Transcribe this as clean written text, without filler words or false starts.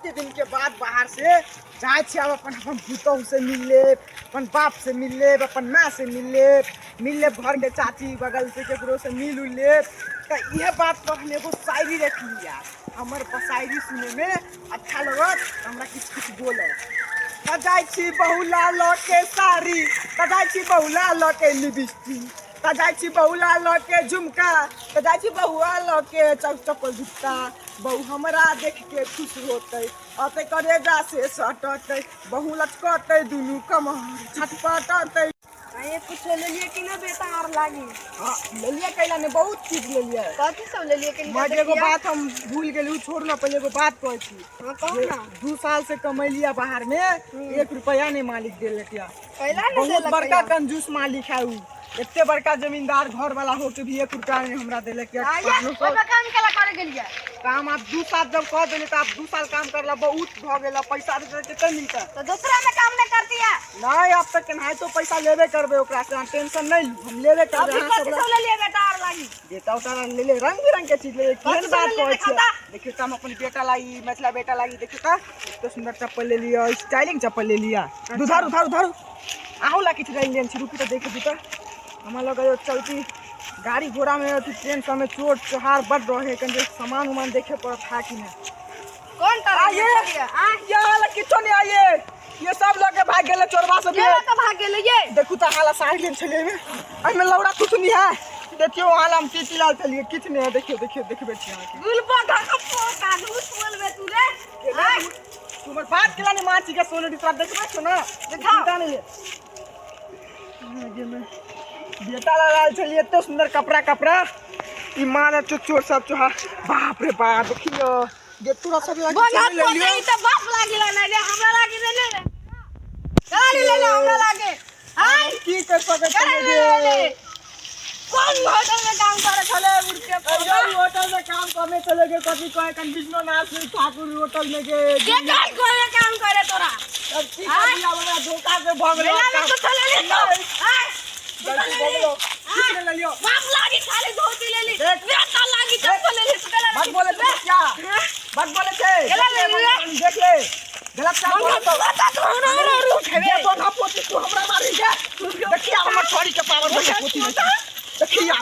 कते दिन के बाद बाहर से जाइ छी। आब अपन अपन पुतहु से मिल लेब, अपन बाप से मिल लेब, अपन माँ से मिल लेब, मिल लेब घर के चाची बगल से केकरो से मिल उल लेब। तऽ इहे बात पर हम एगो शायरी रखली यार, हमर शायरी सुने में अच्छा लगत तऽ हमरा किछु किछु बोलब। तऽ जाइ छी बहुला लऽ के साड़ी, तऽ जाइ छी बहुला लऽ के लिपस्टिक, तऽ जाइ छी बहुला लऽ के झुमका, तऽ जाइ छी बहुआ लऽ के चप्पल जुत्ता। बहु हमरा देख के खुश होतै, अतै करेजा से सटतै, बहु लचकतै दुनू कमर छटपटतै। ये कुछ लेलिए कि ना बेटा आर लागी? हाँ लेलिए, कैला ने, बहुत चीज लेलिए। कथी सब लेलिए कनी? मगर एगो बात हम भूल गेली, छोड़ ना, पहले एगो बात कहै छी। हाँ, कहू ना। 2 साल से कमैलिया बाहर में, 1 रुपया नहीं मालिक देलक या। कैला ने बहुत देलक? बड़का कंजूस मालिक है उ। एते बड़का जमींदार घर वाला होके भी 1 रुपया नहीं हमरा देलक या। आइए, ओहिमे काम केला करे गेलिए? काम आप 2 साल जब कह देली तऽ आप 2 साल काम करला बहुत भऽ गेल। पैसा दे कते मिलता? तो दूसरा में काम नहीं करती है। नहीं, अब तक केनाहितो पैसा लेबे करबे ओकरा से। अहाँ टेंशन नहीं लू, हम लेबे करबे। अभी अहाँ कथी सब सब लेलिए बेटा आर लागी? बेटा उटा ले ले, रंग बिरंग के चीज ले ले। केहन कथी सब बात लेलिए? कहै छियै? देखाता। देखियौ तऽ हम अपन बेटा लागी, मैथिला बेटा लागी, देखियौ तऽ एते सुन्दर चप्पल ले लिअ, स्टाइलिंग चप्पल ले लिअ। दुधारू उधारू उधारू अहूँ ला किछु रंग लेने छी। रुकू तऽ देख दू। तऽ हमरा लग चलती गाड़ी घोड़ा में अथी ट्रेन सब में चोर चोहार बड रहे, कनि सामान उमान देखे पड़त था कि नहीं। कौन तरह आइए। आ यहाँ ला किछो नहीं आइए, ये सब लगे भाग गेले चोरबा सब। के लऽ के भाग गेलै ये? देखू तऽ हाला साड़ी लेने छलियै एहिमे, एहिमे लौड़ा कुछ नहीं है। देखियौ हाला हम टीटी लाल छलियै, किछु नहीं है। देखियौ देखियौ, देखबै छी अहाँके। गुलबो धक पोता झूठ बोलबे तू रे, आय? तुमर बात केला नहीं माची के सोने तोरा देखबै छौ ना। देखाओ। चिंता नहीं है। बेटा ला लाल छलियै एते सुन्दर कपड़ा कपड़ा ई माने चोर चोर सब चोहा। बाप रे बाप, देखियौ जे तोरा सब लागी बंधा चले पोते लेलियौ। ई तऽ बाप लागिला नै ले, हमरा लागी ले ले गाली ले ले हमरा लागे आय। की कर सकै गाली छियै ले ले गे? ले। कौन होटल में काम करे छले उड़ के? अरे होटल में काम करने चले गए, कथी कहे कन विश्वनाथ ठाकुर होटल में गए। के कल कोई काम करे तोरा? अब की कर दिया, हमरा धोखा से भऽ गेलो। मेला में कुछ ले ले तो आय। गलती भऽ गेलो, किछु नहि लेलियौ। बाप लागी खाली धोती ले ली। देख। बेटा लागी चप्पल ले ली, तू केला बड बोले छै क्या, बड बोले छै। केला ले लिअ। देख ले, गलत काम बोले तो बता तो हमरा जे बंधा पोती तू हमरा मारी के। देखिया हमर छोरी के पावर बंधा पोती में, देखिया।